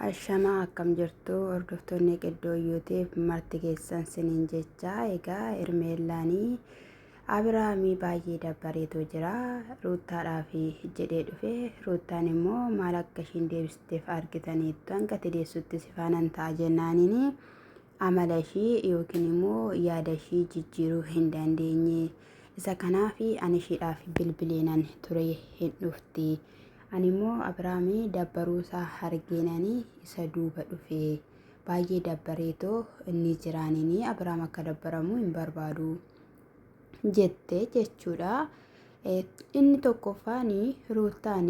Ashamaa akkam jirtu hordoftoonni Qiddoo YouTube marti keessan siniin jecha. Egaa Hermeellaanii Abiraamii baay'ee dabbareetu jira, Ruuttaadhaaf jedhee dhufe. Ruuttaan immoo maal akka ishiin deebisteef argitaniittu. Hanga ati deessutti si faanan ta'a jennaaniin amala ishii yookiin immoo yaada ishii jijjiiruu hin dandeenye. Isa kanaaf ani ishiidhaaf bilbileenan ture, hin dhufti. Ani immoo Abiraamii dabbaruu isaa argeenani isa duuba dhufe. Baay'ee dabbareetoo inni jiraanini Abiraam akka dabbaramu hin barbaadu jette jechuudha. Inni tokkoffaan Ruuttaan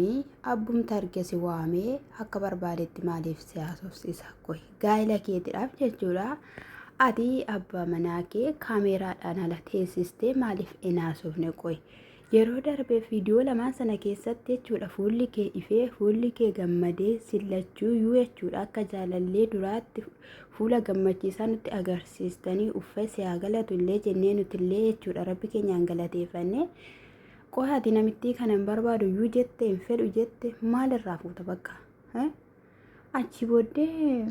abbumti arge si waamee akka barbaadetti maaliif si haasofsiisa? Qoy gaa'ela keetiidhaaf jechuudha. Ati abbaa manaa kee kaameeraadhaan ala teessistee maaliif hin haasofne qoy? Yeroo darbe viidiyoo lamaan sana keessatti jechuudha fuulli kee ifee, fuulli kee gammadee, sillachuuyyuu jechuudha akka jaalallee duraatti fuula gammachiisaa nutti agarsiistanii uffee si haa galatu illee jennee nutillee jechuudha rabbi keenyaan galateeffanne. Qoy ati namittii kana hin barbaadu iyyuu jette, hin fedhu jette, maalirraa fuuta bakka? Achi booddee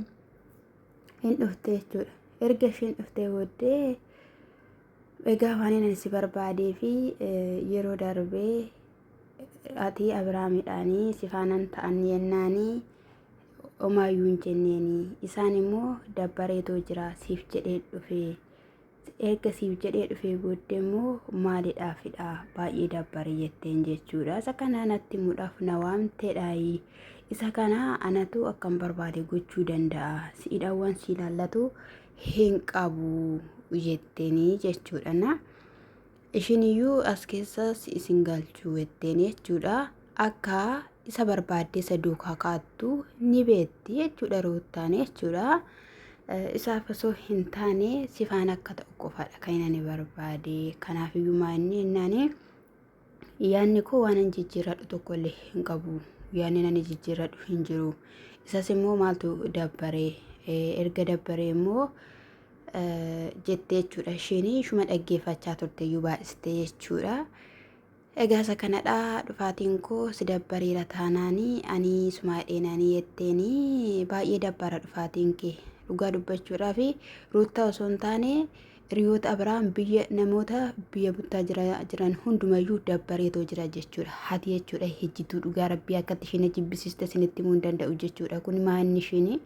hin dhufte jechuudha. Erga isheen dhuftee booddee, egaa waan inni si barbaadee fi yeroo darbee ati Abiraamidhaanii si faanan ta'an yennaanii omaayyuu hin jenneeni. Isaan immoo dabbareetoo jira, siif jedhee dhufe. Erga siif jedhee dhufee booddee immoo maalidhaafidha baay'ee dabbare jetteen jechuudha. Isa kana natti himuudhaaf na waamtedhaayi. Isa kana anatu akkan barbaade gochuu danda'a. Si'idhaawwan si ilaallatu hin qabu jetteeni jechuudha. Na ishiin iyyuu as keessa si isin galchuu jetteeni jechuudha. Akka isa barbaaddee isa duukaa kaattu ni beetti jechuudha Ruuttaan jechuudha. Isaaf osoo hin taane sifaan akka ta'u qofaadha kan inni barbaade. Kanaaf iyyuu maanni jennaani, yaadni koo waan hin jijjiirradhu tokko illee hin qabu. Yaadni nani jijjiirradhu hin jiru. Isas immoo maaltu dabbaree? Erga dabbaree immoo jettee jechuudha. Isheen ishuma dhaggeeffachaa turte iyyuu baay'iste jechuudha. Egaa isa kanadha dhufaatiin koo, si dabbareera taanaanii ani sumaa dheenanii jetteeni baay'ee dabbara dhufaatiin kee. Dhugaa dubbachuudhaaf Ruuttaa osoo hin taane hiriyoota Abiraam, biyya namoota biyya buttaa jira jiran hundumayyuu dabbareetoo jira jechuudha. Hati jechuudha hejjituu, dhugaa rabbii akkatti isheen jibbisiiste isinitti himuu hin danda'u jechuudha. Kun maanni isheen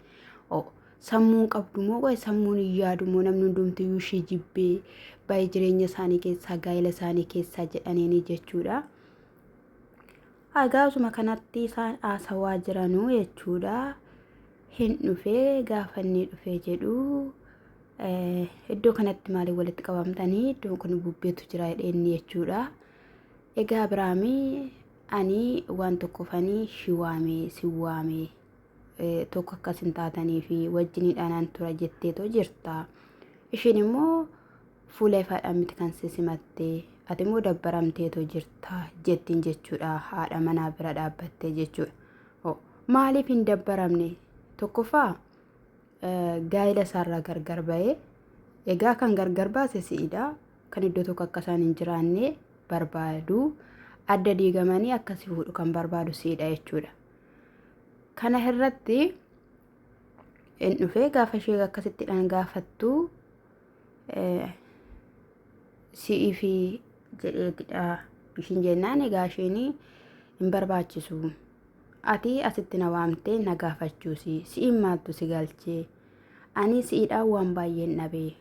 sammuun qabdu moo, qoy sammuun hin yaadu moo? Namni hundumtiyyuu ishee jibbee baay'ee jireenya isaanii keessaa, gaa'ela isaanii keessaa jedhaniini jechuudha. Gaafuma kanatti isaan haasawaa jiranuu jechuudha. Hin dhufee, gaafa inni dhufee jedhu, iddoo kanatti maaliif walitti qabamtanii, iddoon kun bubbeetu jira jedheenni jechuudha. Egaa Abiraamii, ani waan tokkoofanii shi waame, si waame, tokko akkas hin taatanii fi wajjiniidhaan tura jetteetoo jirta. Ishiin immoo fuula ifaadhaan miti kan si simatte, ati immoo dabbaramteetoo jirta jettiin jechuudha, haadha manaa bira dhaabbattee jechuudha. Maaliif hin dabbaramne? Tokkoffaa gaa'ela isaarraa gargar ba'ee, egaa kan gargar baase si'idha. Kan iddoo tokko akka isaan hin jiraanne barbaadu, adda diigamanii akka si fuudhu kan barbaadu si'idha jechuudha. Kana irratti hin dhufee gaafa ishee akkasittidhaan gaafattu, si'ii fi jedheetidha ishiin jennaan, egaa isheen hin barbaachisu. Ati asitti na waamtee na gaafachuusi si'iin maaltu si galchee? Ani si'iidhaan waan baay'een dhabee,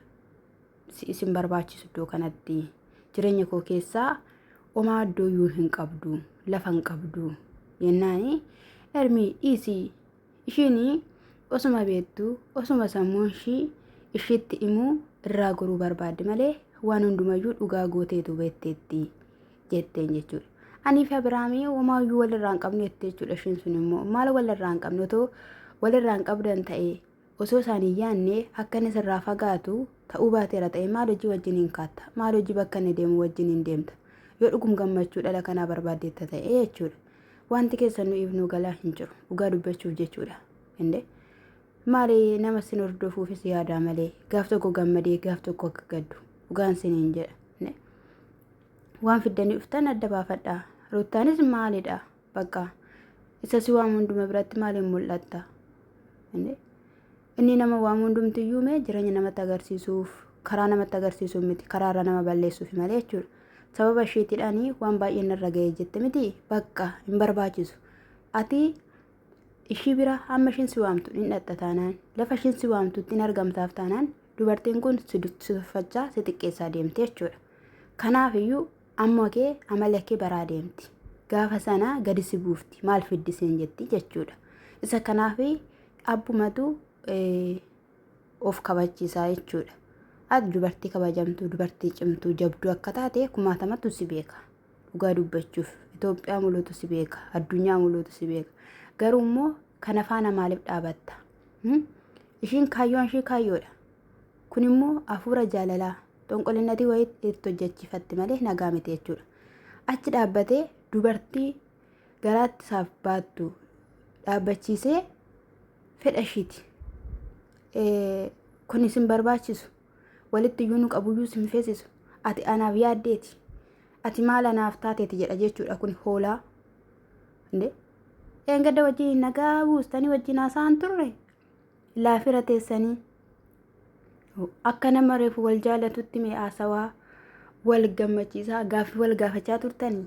si isin barbaachisu iddoo kanatti, jireenya koo keessaa omaa iddooyyuu hin qabdu, lafa hin qabdu jennaani, Ermii dhiisii, ishiin osuma beektu, osuma sammuun ishii ishiitti himuu irraa goruu barbaadde malee waan hundumayyuu dhugaa gooteetu beekteetti jetteen jechuudha. Anii fi Abiraamii homaayyuu walirraa hin qabnu jette jechuudha. Ishiin sun immoo maal walirraa hin qabnu? Otoo walirraa hin qabdan ta'ee, osoo isaan hin yaanne akka inni sirraa fagaatu ta'uu baateera ta'e, maal hojii wajjin hin kaatta? Maal hojii bakka inni deemu wajjin hin deemta? Yoo dhugum gammachuu dhala kanaa barbaaddeetta ta'e jechuudha. Wanti keessan nu ifnuu galaa hin jiru. Dhugaa dubbachuuf jechuudha. Inde maali, nama sin hordofuufis yaadaa malee gaaf tokko gammadee gaaf tokko akka gaddu dhugaan siniin jedha. Waan fiddanii dhuftan adda baafadha. Ruuttaanis maalidha? Bakka isa si waamu hunduma biratti maaliin mul'atta? Inni nama waamu hundumtiyyuu mee jireenya namatti agarsiisuuf karaa namatti agarsiisuuf miti karaarra nama balleessuuf malee jechuudha. Sababa isheetiidhaan waan baay'een narra ga'ee jette miti bakka hin barbaachisu. Ati ishii bira hamma ishiin si waamtu hin dhaxxa taanaan lafa ishiin si waamtutti hin argamtaaf taanaan dubartiin kun si tuffachaa si xiqqeessaa deemti jechuudha. Kanaaf iyyuu amma kee amala kee baraa deemti. Gaafa sana gadi si buufti maal fiddi siin jetti jechuudha. Isa kanaaf abbumatu of kabachiisaa jechuudha. Ati dubartii kabajamtuu, dubartii cimtuu, jabduu akka taate kumaatamatu si beeka. Dhugaa dubbachuuf Itoophiyaa muluutu si beeka, addunyaa muluutu si beeka. Garuu immoo kana faana maaliif dhaabatta? Ishiin kaayyoon ishii kaayyoodha. Kun immoo hafuura jaalalaa xonqolinnatii wayii itti hojjechiifatti malee nagaa miti jechuudha. Achi dhaabbatee dubartii garaatti isaaf baattu dhaabbachiisee fedha ishiiti. Kun isin barbaachisu. Walitti iyyuu nu qabuyyuu sin feesisu. Ati anaaf yaaddeeti. Ati maal anaaf taateeti jedha jechuudha kun hoolaa. Indee dheengadda wajjin nagaa buustanii wajjin haasa'an turre laafira teessanii akka nama reefu wal jaalatutti mee haasawaa wal gammachiisaa gaaffii wal gaafachaa turtanii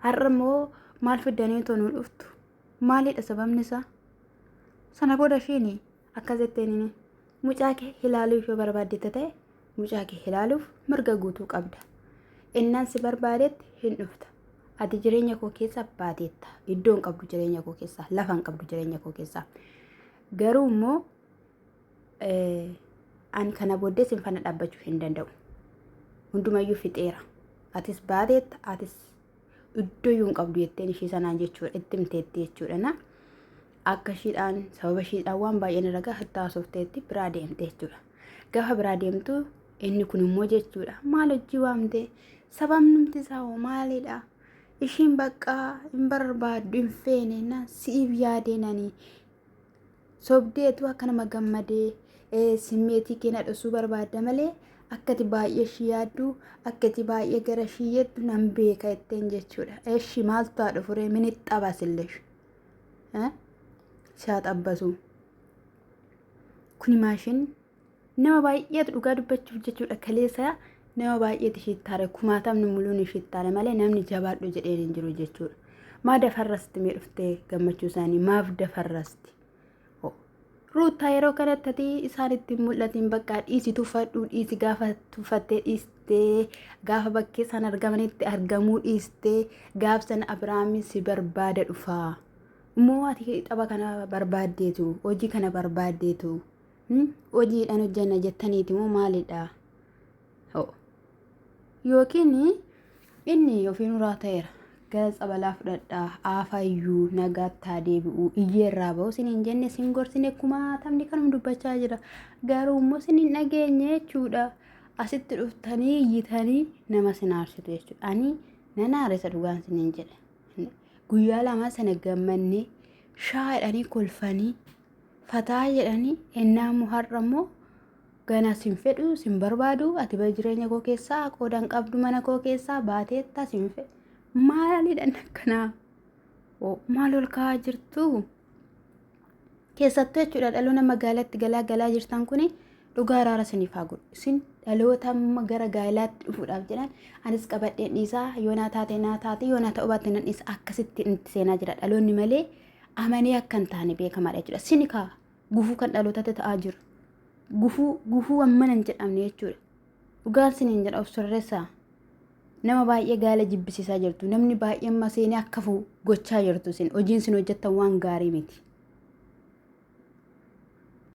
har'a immoo maal fiddanii too nu dhuftu maalidha sababni isaa sana booda ishiin akkas jetteen mucaa kee ilaaluuf yoo barbaadde ta'e mucaa kee ilaaluuf mirga guutuu qabda innaan si barbaadetti hin dhufta ati jireenya koo keessa baateetta iddoo hin qabdu jireenya koo keessa lafa hin qabdu jireenya koo keessa garuu immoo ani kana booddee sin faana dhaabbachuu hin danda'u. Hundumayyuu fixeera. Atis baateetta, atis iddooyyuu hin qabdu jetteen ishii sanaan jechuudha. Itti himteetti jechuudha. Na akka ishiidhaan sababa ishiidhaan waan baay'een irra gaha itti haasofteetti biraa deemte jechuudha. Gaafa biraa deemtu inni kun immoo jechuudha maal hojii waamte sababnumti isaa hoo maalidha? Ishiin bakka hin barbaaddu hin feene na si'iif yaadeenanii Sobdeetu akka nama gammadee simmeetii kee na dhosuu barbaadda malee akkati baay'ee ishii yaaddu akkati baay'ee gara ishii jettu nan beeka jetteen jechuudha. Eshi maaltu haa dhufuree mini xabasillesh. Si haa xabbasu. Kuni maashin nama baay'eetu dhugaa dubbachuuf jechuudha kaleessa nama baay'eetu ishiitti taare kumaatamni muluun ishiitti taare malee namni jabaadhu jedheen hin jiru jechuudha. Maa dafarrasti mee dhuftee gammachuu isaanii maaf dafarrasti? Ruuttaa yeroo kanatti ati isaan itti mul'atiin bakka dhiisi tuffadhu dhiisi gaafa tuffattee dhiistee gaafa bakkee isaan argamanitti argamuu dhiistee gaaf sana Abiraamiin si barbaada dhufaa. Immoo ati tapha kana barbaaddeetu hojii kana barbaaddeetu. Hojiidhaan hojjanna jettaniiti moo maalidha? Yookiin inni ofiin uraa ta'eera. Gara tsabalaa fudhadhaa aafayyuu nagaatti haa deebi'u iyyeerraa ba'u isin hin jenne isin gorsine kumaatamni kanuma dubbachaa jira. Garuu immoo isin hin dhageenye jechuudha. Asitti dhuftanii iyyitanii nama isin aarsitu jechuudha. Ani nan aarisa dhugaan isiniin jedhe. Guyyaa lama sana gammannee shaa jedhanii kolfanii Fataa jedhanii ennaa immoo har'a immoo gana sin fedhu sin barbaadu ati bara jireenya koo keessaa qooda hin qabdu mana koo keessaa baateetta sin fedhu maalidha akkanaa maal ol kaa'aa jirtu keessattuu jechuudha dhaloota magaalatti galaa galaa jirtan kuni dhugaa araara isiniif haa godhu isin dhaloota amma gara gaa'ilaatti dhufuudhaaf jedhan anis qabadheen dhiisaa yoo naa taate naa taate yoo naa ta'uu baatte nan dhiisa akkasitti itti seenaa jira dhaloonni malee amanee akka hin taane beekamaadha jechuudha. Sini kaa gufuu kan dhalootatti ta'aa jiru. Gufuu gufuu hammana hin jedhamne jechuudha. Dhugaan siniin jedha of sirreessaa. Nama baay'ee gaala jibbisiisaa jirtu. Namni baay'een maseenee akka fu'u gochaa jirtu isin. Hojiin isin hojjettan waan gaarii miti.